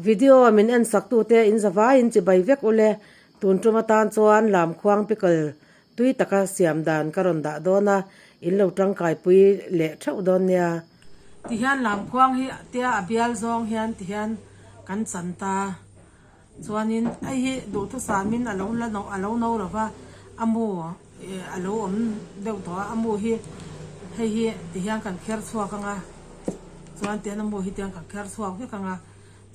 Video min en sak tute in zavaiin chibai vek ule. Tun tum atan chuan Lamkhuang pickle tui taka siam dan ka rawn dah dawn a, in lo tangkaipui leh theuh dawn nia. Tihian Lamkhuang hi tia a bial zawng hian tihian kan chan ta. Chuanin hei hi duhthusamin a lo la no a lo no lo va, a mu ih a lo awm deuh tawh a, a mu hi hei hi tihian kan kher chhuak ang a, chuan tihian a mu hi tiang kan kher chhuak vek ang a,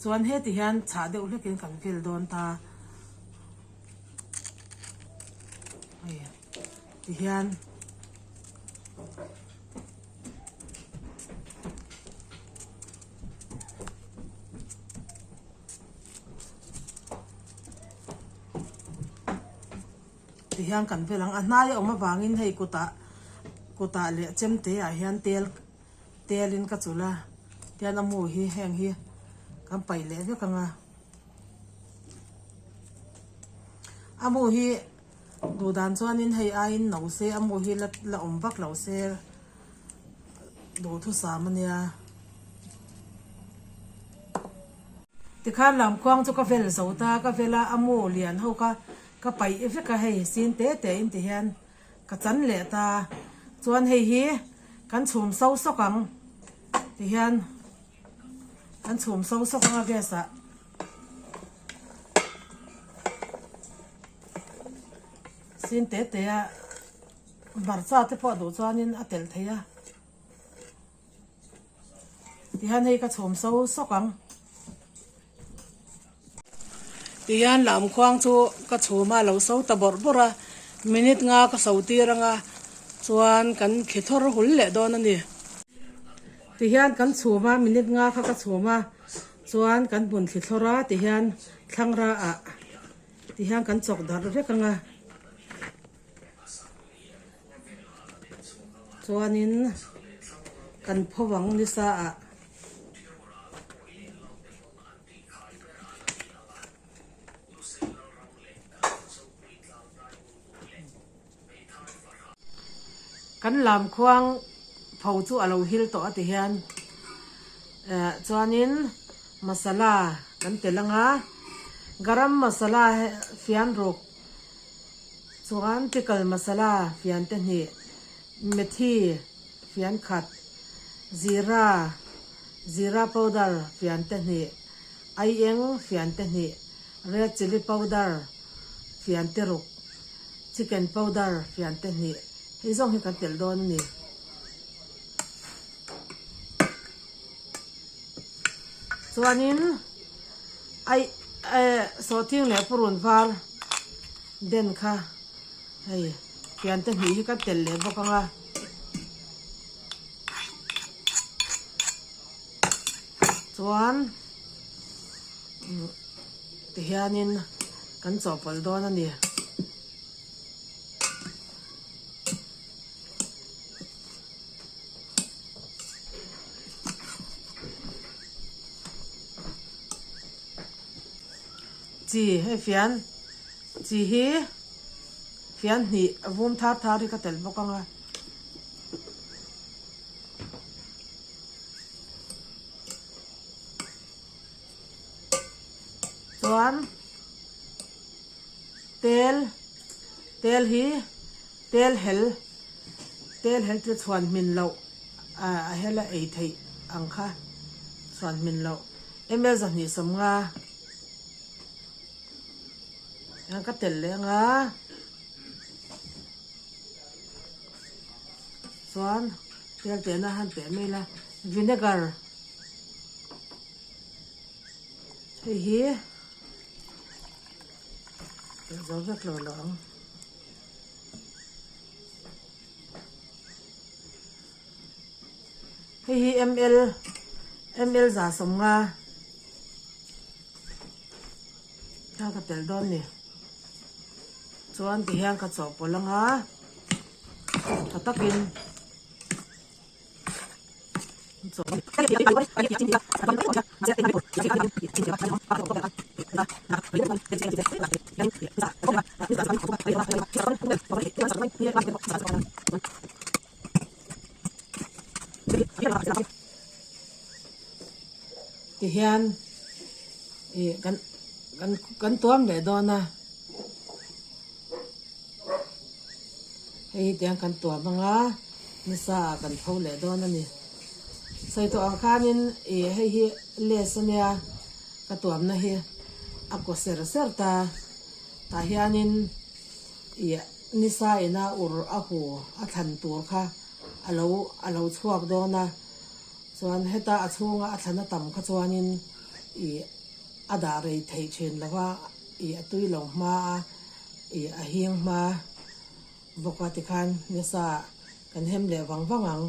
chuan heti hian chhah deuh hlekin kan vel dawn ta hei tihian. Tihian kan vel ang a hnai a awm avangin hei kutah kutah leh chemte ah hian tel telin ka chulh a tian a mu hi heng hi kan paih leh vek ang a a mu hi duh dan chuanin hei aiin no se a mu hi la la awm vak lo se duhthusam a nia. Tikhan lamkhuang chu ka vel zo ta, ka vel a, a mu lian ho kha ka paih vek a hei sin te te in ti hian ka chan leh ta, chuan hei hi kan chhum so sawk ang ti hian kan chhum so sawk ang a gas ah. Sin te te a hmarcha te pawh duh chuanin a telh thei a. Tihian hei ka chhum so sawk ang. Tihian lamkhuang chu ka chhum a lo so ta bawrh bawrh a, minute nga ka so tir anga chuan kan khi thawr hul leh dawn a ni. Tihian kan chhum a, minute nga kha ka chhum a, chuan kan bun thli thlawr a, tihian thlangra ah tihian kan chawk darh vek anga. Chuanin kan pho ang nisa ah kan lamkhuang pho chu a lo hil tawh a ti hian eh chuanin masala kan tel ang a garam masala fian ruk. Chuan pickle masala fian te hnih, methi fian khat, zira, zira powder fian te hnih, aieng fian te hnih, red chilli powder fian te ruk, chicken powder fian te hnih, hei zawng hi kan telh dawn a ni. Chuanin ai eh sawhthing leh purun var den kha hei fian te hnih hi ka telh leh bawk ang a. Chuan tihianin kan chawhpawlh dawn a ni. Chi hei fian chi hi fian hnih a vum thar thar hi ka telh bawk ang a. Chuan tel tel hi tel hel. Tel hel chu chhuan hmin loh a hel a ei theih ang kha chhuan hmin loh ml 250 hian ka telh leh ang a chuan tel tehna han teh mai ila vinegar hei hi telh zo vek lo lo ang. Hei hi ml ml 150 kha ka telh dawn ni chuan tihian ka chawhpawlh anga tha takin. Tihian kan kan kan tuam leh dawn a hei hi tiang kan tuam ang a nisa ah kan pho leh dawn a ni sawi tawh ang khanin ih hei hi lace a nia ka tuamna hi a kaw ser ser ta tah hianin ih nisa ina ur a hu a thlan tur kha a lo a lo chhuak dawn a chuan heta a chhunga a thlan a tam kha chuanin ih a dah rei theih thin lo va ih a tui lo hma a ih a hing hma bawk a tikhan nasa kan hem leh vang vang ang.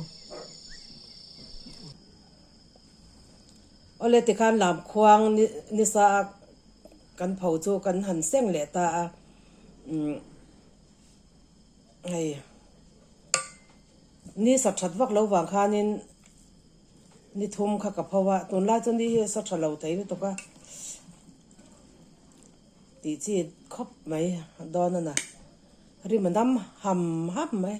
Awle tikhan lamkhuang nisa a kan pho chu kan han seng leh ta a umm hei ni sa that vak lo vang khanin ni thum kha ka pho a tunlai chu ni hi sa tha lo thei lutuk a tih chi khawp mai dawn a na rim a dam ham ham mai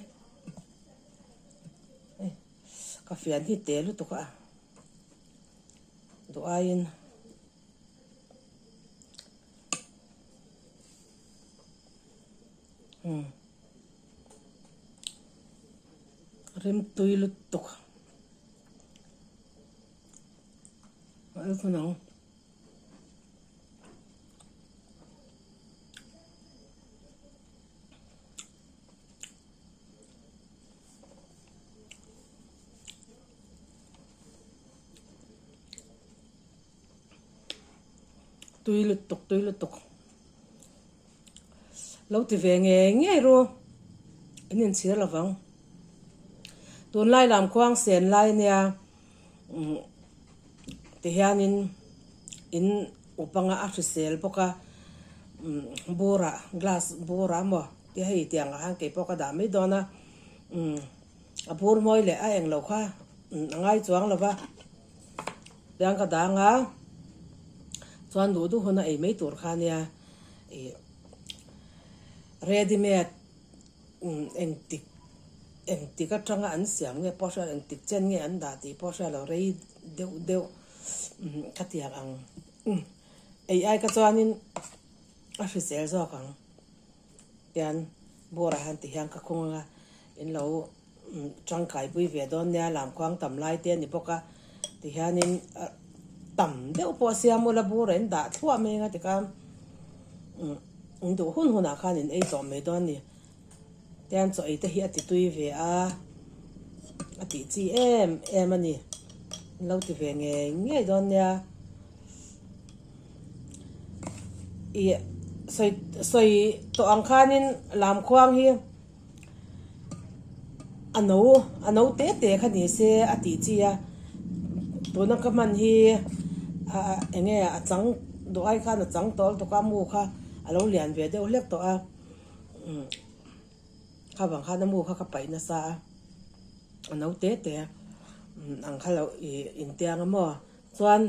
ka fian hi te lutuk a duh aiin. Umm rim tui lutuk a el thun ang. Tui lutuk tui lutuk. Lo ti ve ngei ngei ru in inchhir lo vang. Tunlai lam khuang sen lai nia umm tihianin in up anga a hrisel bawk a umm burah glass burah maw ti hei tiang ah khan keipawh ka dah mai dawn a umm a bur mawi leh a englo kha a ngai chuang lo va. Tiang ka dang a, chuan duh duh hun a ei mai tur kha nia ih ready made engtik engtik atanga an siam nge pawh hria engtik chen nge an dah tih pawh hria lo rei deuh deuh khatiang ang ei ai ka chuanin a hrisel zawk ang. Tian bawrah hian ti hian ka khung anga in lo tangkai pui ve dawn nia lamkhuang tam lai te a ni bawk a ti hianin tam deuh pawh a siam ula bur in dah thluah mai anga tikhan in duh hun hunah khan in ei tawh mai dawn a ni tian chaw ei te hi a ti tui ve a a tih chi em em a ni in lo ti ve ngei ngei dawn nia. Ih sawi sawi tawh ang khanin lamkhuang hi a no a no te te kha ni se a tih chi a tuna ka hman hi ah eng nge a chang duh ai khan a chang tawl tuk a mu kha a lo lian ve deuh hlek tawh a umm kha vang khan a mu kha ka paih nasa a a no te te ang kha lo ih intiang a maw chuan.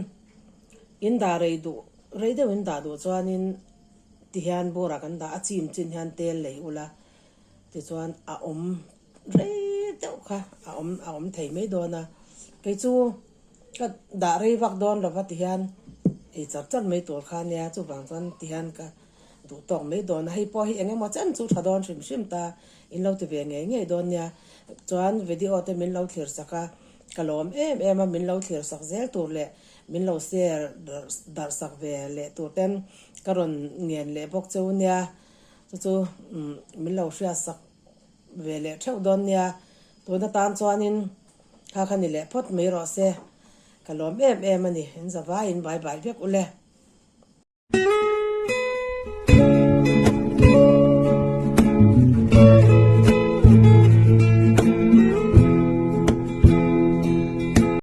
In dah rei duh, rei deuh in dah duh chuanin tihian bawrah kan dah a chim chin hian tel lei ula tichuan a awm rei deuh kha a awm a awm thei mai dawn a, kei chu ka dah rei vak dawn lova tihian ei char char mai tur kha ania chuvang chuan tihian ka duh tawk mai dawn a, hei pawh hi eng emaw chen chu tha dawn hrim hrim ta in lo ti ve ngei ngei dawn nia chuan video te min lo thlir sak a ka lawm em em a min lo thlir sak zel tur leh Min lo share darh sak ve leh tur ten ka rawn ngen leh bawk cheu nia, chu chu min lo hriat sak ve leh theuh dawn nia, tun atan chuanin kha kha ni leh phawt mai rawh se, ka lawm em em a ni, in zavaiin bai bai vek ule.